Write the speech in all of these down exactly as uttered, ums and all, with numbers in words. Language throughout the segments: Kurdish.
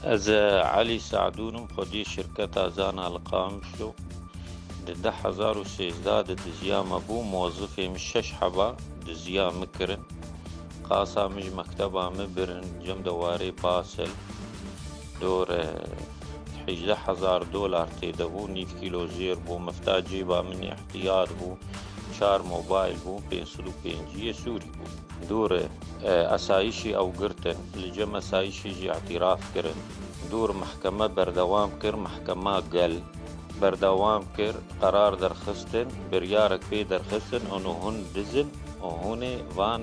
Ez Elî Se'dûn im, xwediyê şirketa Zana li Qamişlo. Di du hezar û sêzdeh de diziya me bû, muwezifê min şeş heba diziya min kirin. Qasa min ji mekteba min birin, cem de warê Basel. Dor, e, hejdeh hezar dolar tê de bû, nîv kîlo zêr bû, mifta cêba min îhtiyat bû, çar mobayl bû, pênc sed û pêncî yê Sûrî bû. Dor, e, esayîşî ew girtin, li cem esayîşî jî îtiraf kirin. Dor mehkeme berdewam kir, mehkema gel berdewam kir, qerar derxistin, biryarek pê derxistin, û hûn diz in, û hûn ê van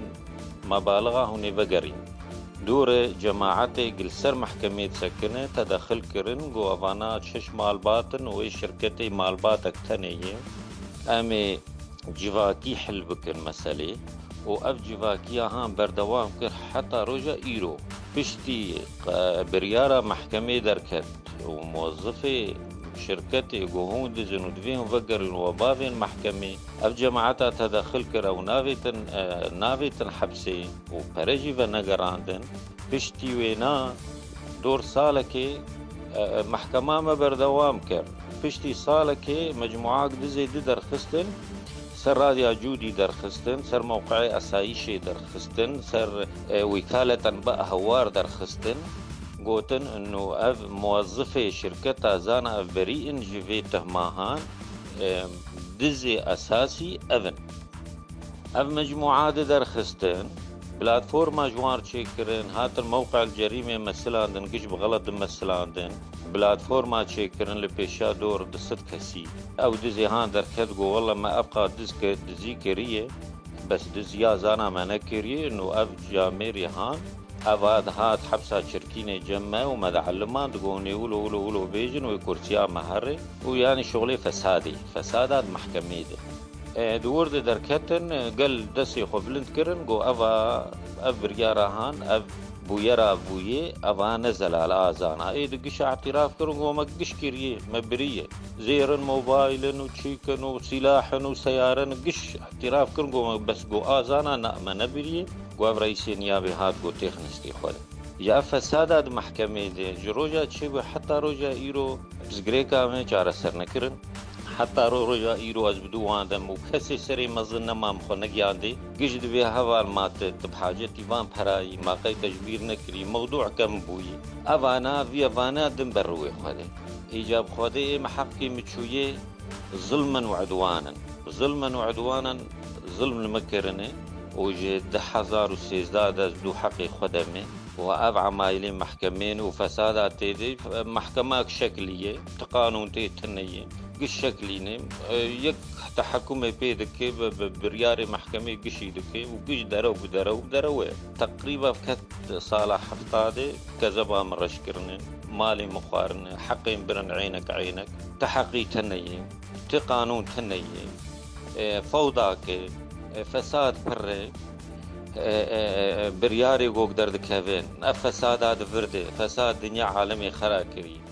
mebalixa hûn ê vegerîn. Dor cemaetê li ser mehkemê disekine, tedexil kirin, got, evana şeş malbat in û ê şirketê malbatek tenê ye. Em ê civakî hil bikin meselê û ev civakiya han berdewam kir heta roja îro. Piştî, e, biryara mehkemê derket û muwezifê şirketê got, hûn diz in û divê hûn vegerin û we bavên mehkemê. Ev cemaeta tedexil kir, ew navêtin, e, navêtin hepsê û pere jî venegerandin. Piştî wêna dor salekê, e, e, mehkema me berdewam kir. Piştî salekê mecmuak dizê di derxistin, ser Radya Cûdî derxistin, ser mewqeê esayîşê derxistin, ser, e, wîkaleten bi ehwar derxistin. Gotin, ino ev muwezifê şirketa Zana ev berî in ji vê tehmahan, e, dizê esasî ev in. Ev mecmua di derxistin, platforma ji wan çêkirin, hatin mewqe'l cerîmê mesilandin, giş bi xelet dimesilandin. Platforma çêkirin li pêşiya dor du sed kesî. Ew dizê han derket, got, wele me ev qas diz ke-, dizî kiriye, bes diziya Zana me nekiriye, û ev camêrê han, ev hat, hat hepsa Çirkînê cem me û me diellimand, got, hûn ê wilo, wilo, wilo bêjin, wê kursiya me here û yanî şixulê fesadê, fesada di mehkemê de. E, di wir de derketin, e, gel destê xwe bilind kirin, got, eva, ev biryara han, ev bûyera bûyê, eva ne zelal a Zana. Ê di gişa îtiraf kirin, got, me giş kiriye, me biriye. Zêrin, mobaylin û çîkin û sîlahin û seyarin, giş îtiraf kirin, got, me bes, got, a Zana, na, me nebiriye. Got, ev reîsê niyabê hat, got, têxin hestê xwe de. Ya fesada di mehkemê de, ji roja çê ve heta roja îro pirsgirêka me çareser nekirin. Heta ro-, roja îro ez bi dû wan dem û kesê serê mezin nema min xwe negiyandê. Giş divê heval ma tu, tu bi hacetî van perayî, ma qey te ji bîr nekirî, mewdû kem bûyî. Evana, vî evana din ber rûyê Xwedê. Îca bi Xwedê ê me heqkê min çûyê zilmin û idwanin. Zilmin û idwanin, zilm li me kirine û ji du hezar û sêzdeh de ez dû heqê xwe de me. Û ev emailê mehkemên û fesada tê de, mehkemak şeklî ye, ti qanûn tê tune ye, giş şeklî ne. E, yek tehekumê pê dike, bi, bi biryarê mehkemê gişî dike û giş derew bi derew, bi derew e. Teqrîba ket sala heftadê kezeba min reş kirine, malê min xwarine, heqên birin eynek eynek. Ti heqî tune ye, ti qanûn tune ye. E, fewda ke, e, fesad pir e, e, e, e, biryarê gok derdikevin. Ev fesada di vir de, fesad dinya alemê xera kirî.